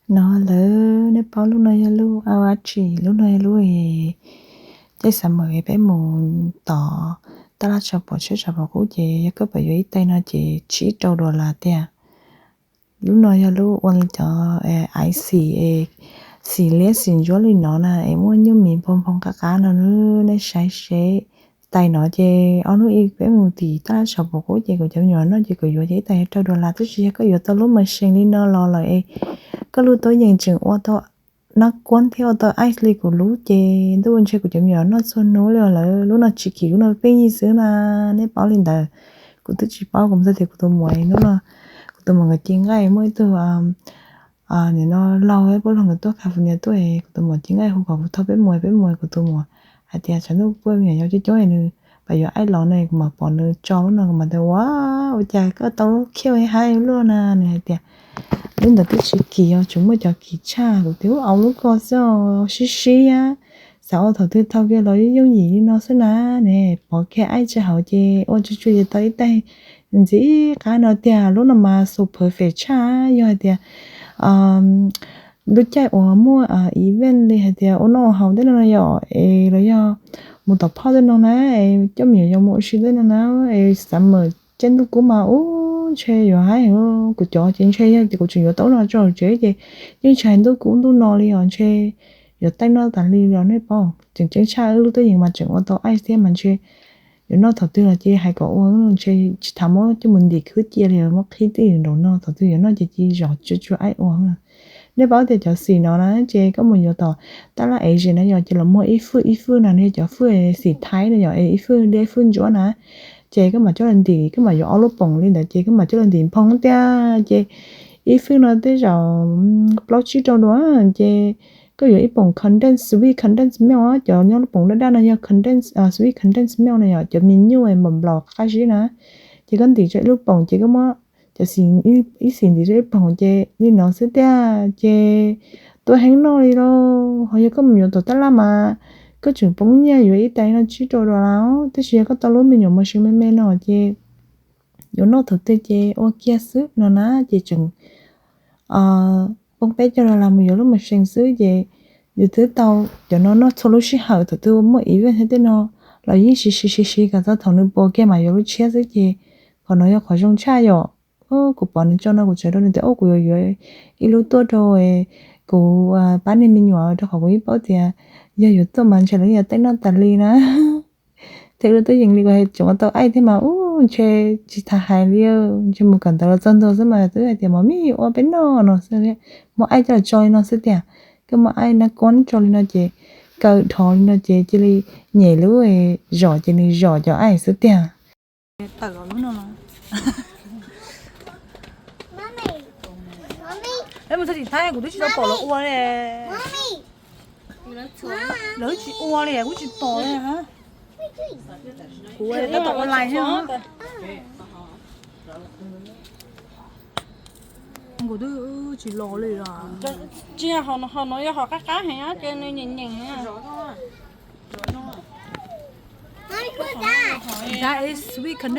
No lawm, nej paub lub no yog lub ab ab tsi, lub no yog lub caij xav mas peb mus tom taj laj tsaus pom tsheb tsaus pom kub ces yog koj pom yuav ib tais no ces tsib rau dollar tiag. Lub no yog lub ua li cov aiv xim, xim liab xim ntsuab li no na es muaj nyuj mis nphoo nphoo qab qab no, nej saib seb. Tais no ces ob hnub ib peb mus tim taj laj tsaus pom kub ces kuv cov me nyuam noj ces kuv yuav ces ib tais yog rau dollar, tab sis yog koj yuav tau lub machine li no los lawm es koj lub tuab yees tseem ua tau nab kuab thiab ua tau ice li kuv lub ces ntuj ntshe kuv cov me nyuam noj txhua hnub li os lawm. Lub no tsis kim, lub no pheej yig xwb na, nej paub li ntawd. Kuv twb tsis paub, kuv txog tias kuv tus muam hnub no, kuv tus muam nkawd ci nqaij, muaj ib tug nim no laug pab laug nkawd tuaj California tuaj, kuv tus muam ci nqaij hu kom kuv thauj peb mus, peb mus, kuv tus muam hais tias tshav ntuj kuj me nyuam yaus coob coob nws pab yuav ice los no, kuv mam pom nws tso lub no kuv mam tias ua, ua cas koj tau lub khiauj haib luaj na. Nws hais tias lub ntawd twb tsis kim, yog tseem muaj cov kim tshaj, kuv tias ua lub ko xwb, sib sib xav ua thaum twg thauj kiag los yooj yim li no xwb na. Ne pov kiag ice tso hauv ces ua tsuag tsuag ces tau ib tais ntxiv qab no tiag. Lub no mas super perfect tshaj, yog hais tias lub caij uas muaj event li hais tias ua noj ua haus tej no no yom, es los yog mus tom phoj tej no na, es coj me nyuam yaus mus ua si tej no na, es summer caij ntuj kub mas ub ntshe yuav haib heev. Kuv cov ces ntshe yog tias kuv tseem yuav tau lub no tso hauv tsev ces yeej tsis hais ntuj kub ntuj no li os, ntshe yuav tais noj tas li los nej paub. Tseem ceeb tshaj wb lub tuab yees mas tseem ua tau ice thiab mas ntshe yuav noj thaum twg los ces hais kom ua, ntshe tsis tas muab coj mus ntim khwb cia li, muab qhib twj ywm nraum no, thaum twg yuav noj ces cia zom tsuag tsuag ice ua. Nej paub tias cov xim no na ces koj mus yuav tom taj laj Asia na yom, ces los muag ib fwj ib fwj na, nws yog cov fwj xim Thaib na yom, es ib fwj liab ib fwj ntsuab na. Ces koj mam coj los ntim, koj mam yuav ob lub poom li ntawd ces koj mam coj los ntim nphoo tiag. Ces ib fwj no tej zaum plaub tsib rau dollar, ces koj yuav ib poom condensed, sweet condensed milk, cov nyob lub poom daj daj no yog condensed, sweet condensed milk na yom, cov me nyuj nplaum nplaum qab zib na. Ces koj ntim tso ib lub poom ces koj muab cov xim, ib xim ntim tso ib poom ces li no xwb tiag ces tuaj heev noj li lauj. Ho yog koj mus yuav tom taj laj mas koj tseem poob nyiaj yuav ib tais no tsib rau dollar, tab sis yog koj tau lub me nyuam machine me me no ces yuav noj thaum twg ces ua kiag xwb no na, ces tseem poob peb caug dollar mus yuav lub machine xwb ces yus twb tau cov no noj txhua lub sij hawm, thaum twg muaj event thiab tej no los yeej siv siv siv siv kom txog thaum nws puas kiag mas yuav lub tshiab xwb ces qhov no yog qhov zoo tshaj yom. Kuv pom nws tso no kuv txawm rau nws tias ua kuv yuav yuav ib lub tuaj rau kuv pab niag me nyuam rau qhov kuv yeej paub tias yog yuav tuaj mas ntshe lawv yuav tais noj tas li na. Thiab lub tuab yees li kuv hais tseem ua tau ice thiab mas ub ntshe tsis tas hais li, ntshe mus kawm ntawv los txog ntua xwb mas twb hais tias mos mis ua peb noj no xwb. Muab ice coj los tso li no xwb tiag, koj muab ice nab kuab tso li no ces kaw dhos li no ces cia li nyem lub zom ces nws zom cov ice xwb tiag. Tawm los lub no no. Peb mus txog tim Thaib kuv twb tsis tau pom lawv ua li. Lawv tsis ua li kuv tsis pom li. Kuv tau online thiab. Kuv twb tsis los li os. Tsis yog hom no, hom no yog hom qab qab heev ces nws nyeem nyeem. That is sweet condition.